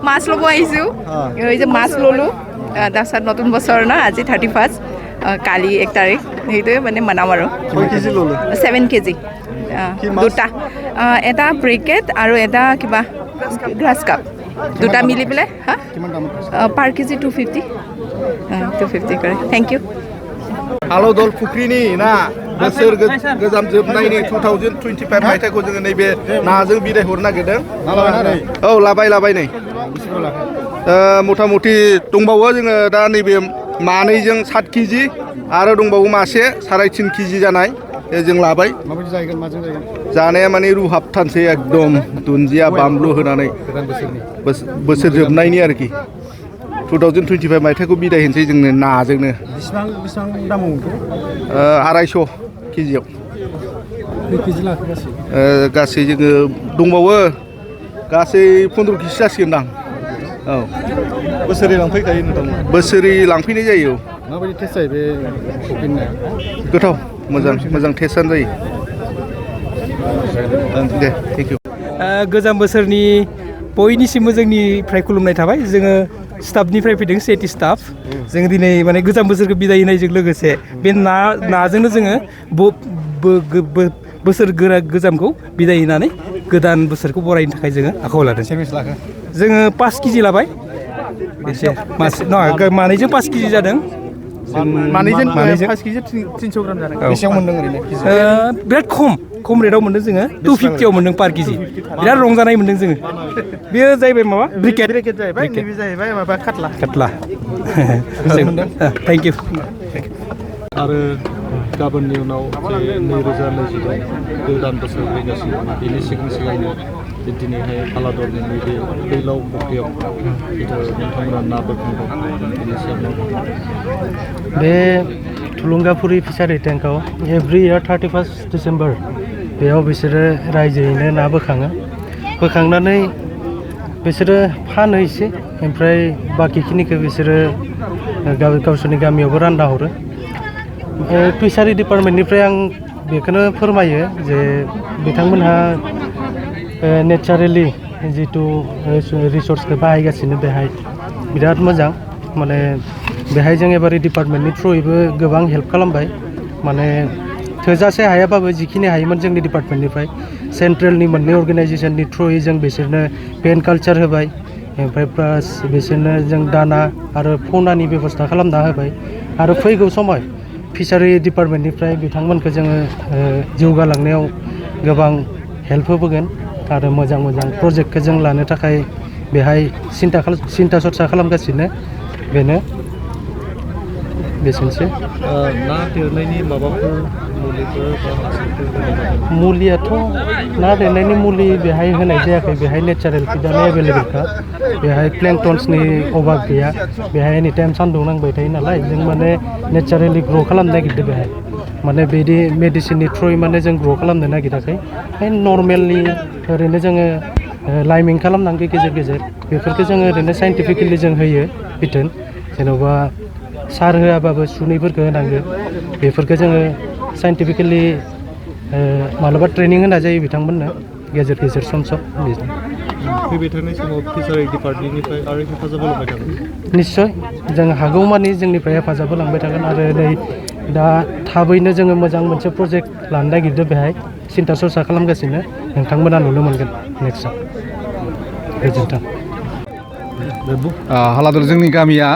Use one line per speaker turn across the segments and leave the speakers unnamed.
মাছ ল'ব আহিছোঁ এই যে মাছ ল'লোঁ তাৰপিছত নতুন বছৰ ন আজি 31 কালি 1 তাৰিখ সেইটোৱে মানে মানাম আৰু 7 কেজি দুটা এটা ব্ৰিকেট আৰু এটা কিবা গ্ৰাছ কাপ দুটা মিলি পেলাই হা পাৰ কেজি 250 কৰে থ্যাংক ইউ
हालौदल फुख्रिनि ना बोसोर गोजाम जोबनायनि 2025 मायथाइखौ जोङो नैबे नाजों बिदाय हरनो नागिरदों औ लाबाय नै मथा मथि दंबावो जोङो दा नैबे मानैजों 7 केजि आरो दंबावो मासे 3.5 केजि जानाय जों लाबाय माबायदि जागोन माजों जागोन जानाया माने रुहाबथानसै एकदम दुन्दिया बानलु होनानै बोसोर जोबनायनि आरोखि 2025 मायथाइखौ बिदाय होनसै जोंनो नाजोंनो बेसेबां दामाव 250 केजियाव केजि लाखो गासै जोङो दंबावो गासै 15 केजि जासिगोनदां औ बोसोरै लांफैखायो नोंथां बोसोरै लांफैनाय जायो माबायदि टेस्ट जायो बे फुख्रिनि गोथाव मोजां टेस्टआनो जायो दे थेंक इउ
गोजाम बोसोरनि बयनिसिमबो जोंनिफ्राय खुलुमनाय थाबाय जोङो स्टाफनिफ्राय फैदों सेटि स्टाफ जों दिनै माने गोजाम बोसोरखौ बिदाय होनायजों लोगोसे बे नाजोंनो जोङो बोसोर गोजामखौ बिदाय होनानै गोदान बोसोरखौ बरायनो थाखाय जोङो आखायाव लादों जोङो 5 केजि लाबाय एसे मानैजों 5 केजि जादों मानैजों 5 केजि 300 ग्राम जादों बेसेबां मोनदों ओरैनो बिराद खम रेटआव मोनदों जोङो 250 आव मोनदों पार केजि बिराद रंजानाय मोनदों जोङो बेयो जाहैबाय माबा ब्रिकेट जाहैबाय नैबे जाहैबाय माबा काटला थैंक इउ
आरो गाबोननि उनाव 2022 गोदान बोसोर फैगासिनो बेनि सिगांनो दिनैहाय आलादरनि नैबे दैलाव फुख्रियाव नोंथांमोना ना बोखांदों बेनि सायाव
बे थुलुंगाफुरि फिसारि टेंकआव एभ्रि इयार 31 डिसेम्बर बेयाव बिसोरो रायजोयैनो ना बोखांनानै बिसोरो फानो एसे ओमफ्राय बाकिखिनिखौ बिसोरो गावसोरनि गामियावबो रानना हरो फिसारि डिपार्टमेन्टनिफ्राय आं बेखौनो फोरमायो जे बिथांमोनहा नेचारेलि जितु रिसोर्सखौ बाहायगासिनो बेहाय बिराद मोजां माने बेहाय जों एबारे डिपार्टमेन्टनि थ्रुयैबो गोबां हेल्प खालामबाय माने थोजासे हायाबाबो जिखिनि हायोमोन जोंनि डिपार्टमेन्टनिफ्राय सेन्ट्रेलनि मोननै अर्गेनाइजेसननि थ्रुयै जों बिसोरनो पेन कालचार होबाय ओमफ्राय प्लास बिसोरनो जों दाना आरो फनानि बेबस्था खालामना होबाय आरो फैगौ समाव फिसारि डिपार्टमेन्टनिफ्राय बिथांमोनखौ जोङो जौगालांनायाव गोबां हेल्प होबोगोन आरो मोजां प्रजेक्टखौ जों लानो थाखाय बेहाय सिन्था सरसा खालामगासिनो बेनो बेसेनोसै
ना देरनायनि माबाफोर
मुलियाथ' ना देरनायनि मुलि बेहाय होनाय जायाखै बेहाय नेचारेल फिडानो एभेलेबेलखा बेहाय प्लेंटन्सनि अभाब गैया बेहाय एनि टाइम सान्दुं नांबाय थायो नालाय जों माने नेचारेलि ग्र' खालामनो नागिरदों बेहाय माने बिदि मेडिसिननि थ्रुयै माने जों ग्र' खालामनो नागिराखै नर्मेलि ओरैनो जोङो लाइमिं खालामनांगौ गेजेर बेफोरखौ जोङो ओरैनो साइन्टिफिकेलि जों होयो बिथोन जेन'बा सार होआबाबो सुनैफोरखौ होनांगौ बेफोरखौ जोङो साइन्टिफिकेलि मालाबा ट्रेनिं होनाय जायो बिथांमोननो गेजेर सम
फैबाय थानाय समाव फिसारि डिपार्टमेन्टनिफ्राय आरो हेफाजाब होलांबाय थागोन
निस्सय जों हागौमानि जोंनिफ्राय हेफाजाब होलांबाय थागोन आरो नै दा थाबैनो जोङो मोजां मोनसे प्रजेक्ट लानो नागिरदों बेहाय सिन्था सरसा खालामगासिनो नोंथांमोना नुनो मोनगोन नेक्स्टआव गोजोन्थों
हालादर जोंनि गामिया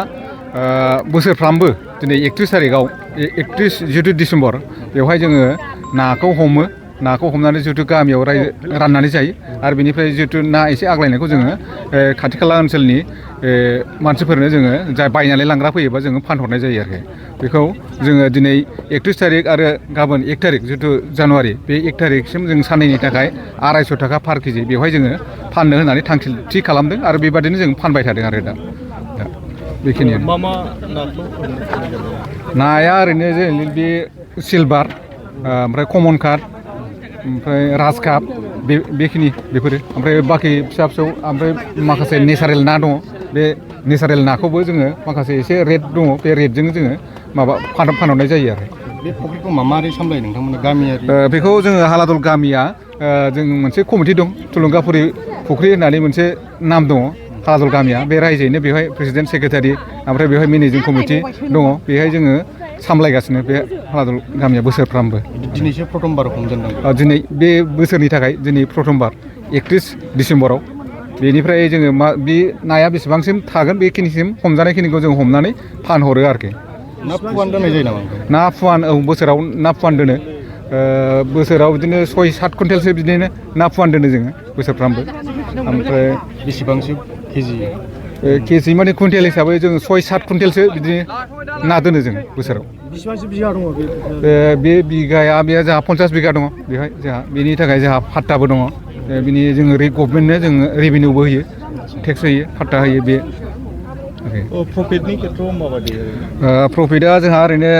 बोसोरफ्रामबो दिनै 31 तारिखआव 31 डिसेम्बर बेवहाय जोङो नाखौ हमनानै जिहेतु गामियाव राननानै जायो आरो बेनिफ्राय जिहेतु ना एसे आग्लायनायखौ जोङो खाथि खाला ओनसोलनि मानसिफोरनो जोङो जाय बायनानै लांग्रा फैयोबा जोङो फानहरनाय जायो आरो बेखौ जोङो दिनै 31 तारिख आरो गाबोन 1 तारिख जिहेतु जानुवारि बे 1 तारिखसिम जों साननैनि थाखाय 250 थाखा पार केजि बेवहाय जोङो फाननो होननानै थांखि थि खालामदों आरो बेबादिनो जों फानबाय थादों आरो दा बेखिनियानो नाया ओरैनो बे सिलभार ओमफ्राय कमन काट ओमफ्राय राजकाप बेखिनि बेफोरो ओमफ्राय बाखि फिसा फिसौ ओमफ्राय माखासे नेचारेल ना दङ बे नेचारेल नाखौबो जोङो माखासे एसे रेट दङ बे रेटजों जोङो माबा फानहरनाय जायो आरो
बे फुख्रिखौ माबोरै सामलायो नोंथांमोना गामियारि
बेखौ जोङो हालादल गामिया जों मोनसे कमिटि दं थुलुंगाफुरि फुख्रि होननानै मोनसे नाम दङ हालादल गामिया बे रायजोयैनो बेवहाय प्रेसिडेन्ट सेक्रेटारि ओमफ्राय बेवहाय मेनेजिं कमिटि दङ बेहाय जोङो सामलायगासिनो बे हालादल गामिया बोसोरफ्रामबो
दिनैसो प्रथमबार हमजेनदों
दिनै बे बोसोरनि थाखाय दिनै प्रथमबार 31 डिसेम्बराव बेनिफ्राय जोङो बे नाया बेसेबांसिम थागोन बेखिनिसिम हमजानायखिनिखौ जों हमनानै फानहरो आरोखि
ना फुवान दोननाय जायो नामा
ना फुवान बोसोराव ना फुवान दोनो बोसोराव बिदिनो 6-7 कुइन्टेलसो बिदिनो ना फुवान दोनो जोङो बोसोरफ्रामबो ओमफ्राय
बेसेबांसो केजि
केजि माने कुइन्टेल हिसाबै जोङो 6-7 कुइन्टेलसो बिदिनो ना दोनो जों बोसोराव
बेसेबांसो बिगा दङ
बे बिगाया बे जोंहा 50 बिगा दङ बेहाय जोंहा बेनि थाखाय जोंहा फाट्टाबो दङ बिनि जोङो गभर्नमेन्टनो जोङो रेभिनिउबो होयो टेक्स होयो फाट्टा होयो बे
प्रफिटनि खेथ्रआव माबायदि
प्रफिटआ जोंहा ओरैनो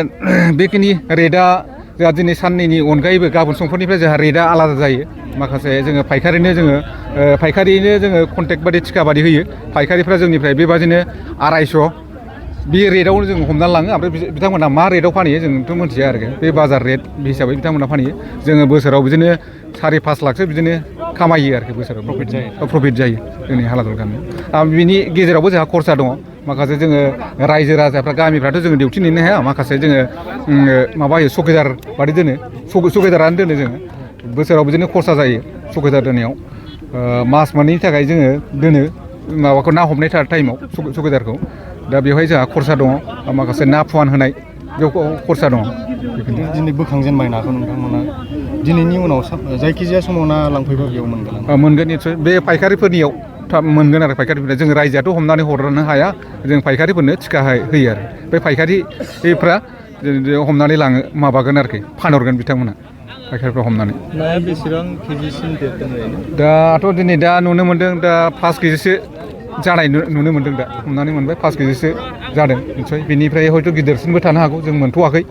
बेखिनि रेटआ जोंहा दिनै साननैनि अनगायैबो गाबोन समफोरनिफ्राय जोंहा रेटआ आलादा जायो माखासे जोङो फायखारिनो जोङो कन्टेक्ट बादि थिखा बादि होयो फायखारिफ्रा जोंनिफ्राय बेबादिनो 250 बे रेटआवनो जों हमनानै लाङो ओमफ्राय बिथांमोना मा रेटआव फानहैयो जोंथ' मिथिया आरोखि बे बाजार रेट हिसाबै बिथांमोना फानहैयो जोङो बोसोराव बिदिनो 4-5 लाखसो बिदिनो खामायो आरोखि बोसोराव प्रफिट जायो जोंनि हालादल गामियाव बिनि गेजेरावबो जोंहा खरसा दङ माखासे जोङो रायजो राजाफ्रा गामिफ्राथ' जोङो डिउटि नेनो हाया माखासे जोङो माबा होयो सखिदार बादि दोनो सखिदारानो दोनो जोङो बोसोराव बिदिनो खरसा जायो सखिदार दोननायाव मास मोननैनि थाखाय जोङो दोनो माबाखौ ना हमनाय टाइमाव सखिदारखौ दा बेवहाय जोंहा खरसा दङ माखासे ना फुवान होनाय बेयाव खरसा दङ
दिनै बोखांजेनबाय नाखौ नोंथांमोना दिनैनि उनाव जायखिजाया समाव ना लांफैबा बेयाव
मोनगोन निस्सय बे फायखारिफोरनियाव मोनगोन आरो फायखारिफोरनो जों रायजोआथ' हमनानै हरनो हाया जों फायखारिफोरनो थिखा होयो आरो बे फायखारिफ्रा हमनानै लाङो माबागोन आरोखि फानहरगोन बिथांमोना फायखारिफ्रा हमनानै
नाया बेसेबां केजिसिम देरदों
दाथ' दिनै दा नुनो मोन्दों दा 5 केजिसो जानाय नुनो मोन्दों दा हमनानै मोनबाय 5 केजिसो जादों निस्सय बेनिफ्राय हयथ' गिदिरसिनबो थानो हागौ जों मोनथ'वाखै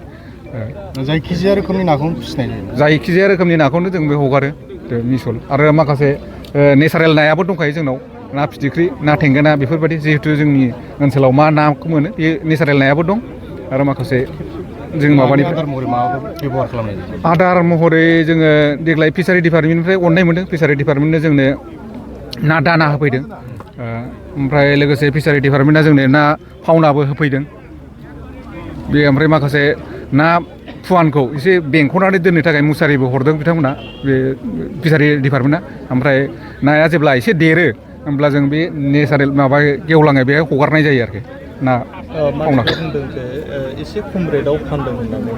जायखिजाया रोखोमनि नाखौनो फिसिनाय जायो
जायखिजाया रोखोमनि नाखौनो जों बे हगारो मिसल आरो माखासे नेचारेल नायाबो दंखायो जोंनाव ना फिथिख्रि ना थेंगोना बेफोरबायदि जिहेथु जोंनि ओनसोलाव मा नाखौ मोनो बे नेचारेल नायाबो दं आरो माखासे जों माबानिफ्राय
बेबहार खालामनाय
आदार महरै जोङो देग्लाय फिसारि डिपार्टमेन्टनिफ्राय अननाय मोनदों फिसारि डिपार्टमेन्टनो जोंनो ना दाना होफैदों ओमफ्राय लोगोसे फिसारि डिपार्टमेन्टआ जोंनो ना फावनाबो होफैदों बे ओमफ्राय माखासे ना फुवानखौ एसे बेंख'नानै दोननो थाखाय मुसारिबो हरदों बिथांमोना बे फिसारि डिपार्टमेन्टआ ओमफ्राय नाया जेब्ला एसे देरो होमब्ला जों बे नेचारेल माबा गेवलाङो बेहाय हगारनाय जायो आरोखि ना फावनाखौ
एसे खम रेटआव फानदों होननानै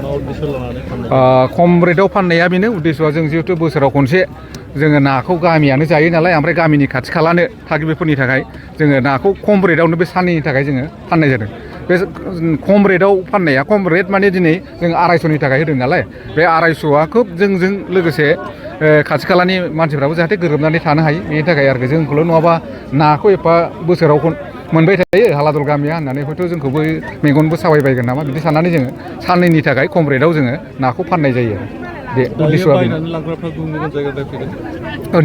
मा उद्देश्य लानानै फानदों
खम रेटआव फाननाया बेनो उद्देश्यआ जों जिहेथु बोसोराव खनसे जोङो नाखौ गामियानो जायो नालाय ओमफ्राय गामिनि खाथि खालानो थागिबिफोरनि थाखाय जोङो नाखौ खम रेटआवनो बे साननैनि थाखाय जोङो फाननाय जादों बे खम रेटआव फाननाया खम रेट माने दिनै जों 250नि थाखाय होदों नालाय बे 250आ खोब जोंजों लोगोसे खाथि खालानि मानसिफ्राबो जाहाथे गोरोबनानै थानो हायो बेनि थाखाय आरोखि जोंखौल' नङाबा नाखौ एफा बोसोराव मोनबाय थायो हालादल गामिया होननानै हयथ' जोंखौबो मेगनबो साबायबायगोन नामा बिदि साननानै जोङो साननैनि थाखाय खम रेटआव जोङो नाखौ फाननाय जायो आरो बे उद्देश्यआ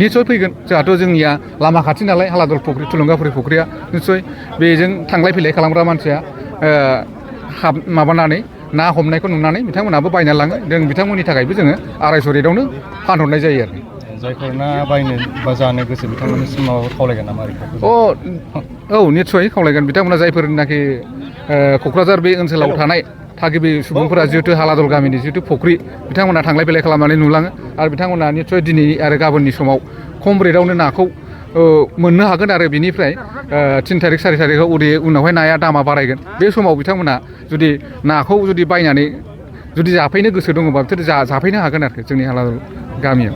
निस्सय फैगोन जोंहाथ' जोंनिया लामा खाथि नालाय हालादल फुख्रि थुलुंगाफुरि फुख्रिया निस्सय बेजों थांलाय फैलाय खालामग्रा मानसिया माबानानै ना हमनायखौ नुनानै बिथांमोनाबो बायना लाङो जों बिथांमोननि थाखायबो जोङो 250 रेटआवनो फानहरनाय जायो आरो
जायफोर ना बायनो बा जानो गोसो बिथांमोननिसिम माबाफोर खावलायगोन नामा
औ निस्सय खावलायगोन बिथांमोना जायफोरनाखि क'क्राझार बे ओनसोलाव थानाय थागिबि सुबुंफोरा जिहेतु हालादल गामिनि जिहेतु फुख्रि बिथांमोना थांलाय फैलाय खालामनानै नुलाङो आरो बिथांमोना निस्सय दिनै आरो गाबोननि समाव खम रेटआवनो नाखौ मोननो हागोन आरो बिनिफ्राय 3 थारिख 4 थारिखआव उनावहाय नाया दामा बारायगोन बे समाव बिथांमोना जुदि नाखौ जुदि बायनानै जुदि जाफैनो गोसो दङबा बिसोर जाफैनो हागोन आरोखि जोंनि हालादल गामियाव